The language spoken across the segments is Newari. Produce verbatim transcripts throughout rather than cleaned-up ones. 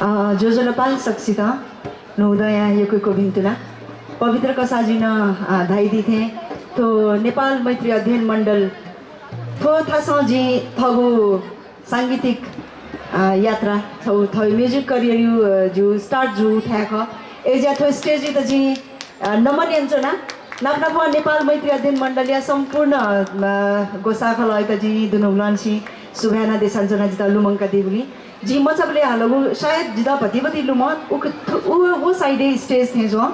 अ, ज्वजलपा सकसितं। न्हूदँया यक्व यक्व भिन्तुना। पवित्र कसाःजुं नं, अ, धयादी थें थ्व नेपाल मैत्री अध्ययन मण्डल थ्व थासं जिं थःगु सांगीतिक, अ, यात्रा, थ्व, थ्व music career यु, अ, जु start जू थाय् खः। अय्‌जुया थ्व stage त जिं, अ, नमन यानाच्वना। नाप नापं नेपाल मैत्री अध्ययन मण्डलया सम्पूर्ण, अ, ग्वसाःखलःयात जिं दुनुगलंनिसें सुभाय् नं देछानाच्वना जितः लुमंकादीगुलिं। जिं मचाबलय् हालागु, सायद जितः भतिभति लुमं, उक-, थु-, उ, उ side-य् stage थें च्वं।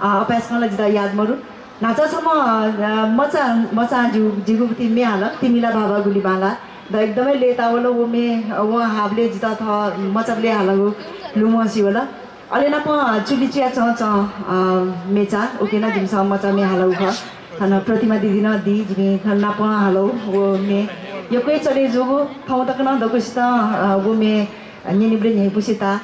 अ, अपाय्सकं ला जितः याद मरु। न्हाचः छम्ह, अ, मचा, मचां जि-, जिगु भति म्ये हाल, तिमिला भाभा गुलि बांला। द एकदमै लय्ताः वल व म्ये, अ, वं हाःबलय् जितः थः मचाबलय् हालागु लुमंसि वल। अले नापं चुलिच्या चंचं, अ, मेचा, उके नं जिमिसं मचा म्ये हालागु खः। थन प्रतिमा दिदी नं दी, जिमि थन नापं हालागु व म्ये। यक्व हे चले जूगु, थौं तक नं दक्वसितं, अ, व म्ये न्यनेबलय् न्ह्यइपुसे ताः।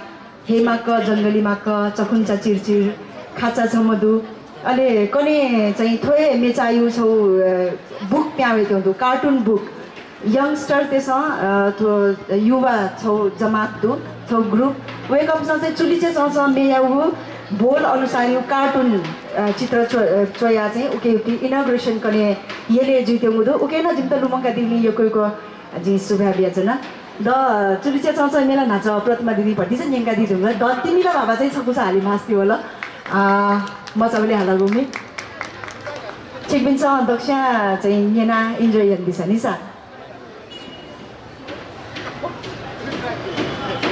हे माक्क, जंगली माक्क, चखुंचा चिरचिर, खाचा छम्ह दु। अले कन्हय् चाहिँ थ्व हे मेचायु छौ, अ, book पिहां वयेत्यंगु दु, cartoon book। Youngster-तय्सं, अ, थ्व युवा छौ जमात दु, छौ group। वय्कःपिन्सं चाहिँ चुलिच्या चंचं म्येयागु बोल अनुसारयु cartoon, अ, चित्र च्व-, अ, च्वयाः चाहिँ उके inauguration कन्हय् यलय् जुइत्यंगु दु। उके नं जिमित लुमंकादीगुलिं यक्व यक्व जिं सुभाय् बियाच्वना। द चुलिच्या चंचं म्ये ला न्हाचः प्रतिमा दिदीं भतिचा न्यंकादी धुंकल। द तिमिला भाभा चाहिँ छकूचा हाले मास्ति वल। अ, मचाबलय् हालागु म्ये। छिकपिन्सं दक्वस्यां चाहिँ न्यनाः enjoy यानादिसँ नि सा।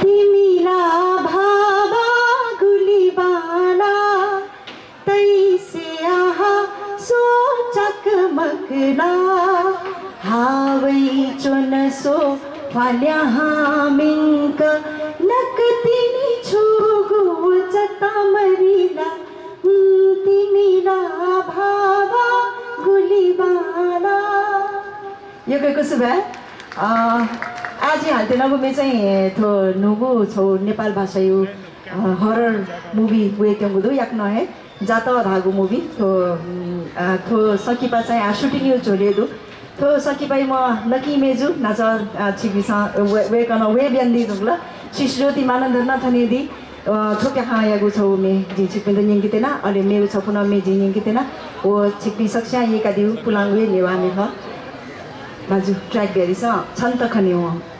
तिमिला भाभा गुलि बांला, तैसे आहा सो चकमक ला, हावै च्वन सो ख्वाल्याहां मिंक, नक तिनि छुगु चतमरिला, तिमिला भाभा गुलि बांला। यक्व यक्व सुभाय्। अ, आः जिं हालेत्यनागु म्ये चाहिँ थ्व न्हूगु छौ नेपाल भाषायु, अ, horror movie वयेत्यंगु दु, याकनं हे जातः धाःगु movie। थ्व, उम्, अ, थ्व संकिपा चाहिँ आः shooting यु झ्वलय् दु। थ्व संकिपायाम्ह नकिं मय्जु न्हाचः, अ, छिकपिन्सं व-, वय्कलं वये ब्यानादी धुंकल। शिष्यज्योति मानन्धर नं थन हे दी। अ, थ्व प्याखंयागु छौ म्ये जिं छिकपिन्त न्यंकेत्यना, अले मेगु छपु नं म्ये जिं न्यंकेत्यना। व छिकपिं सकसियां यय्कादीगु पुलांगु हे नेवाः म्ये खः। भाजु track बियादिसँ, छन्त खनेवं।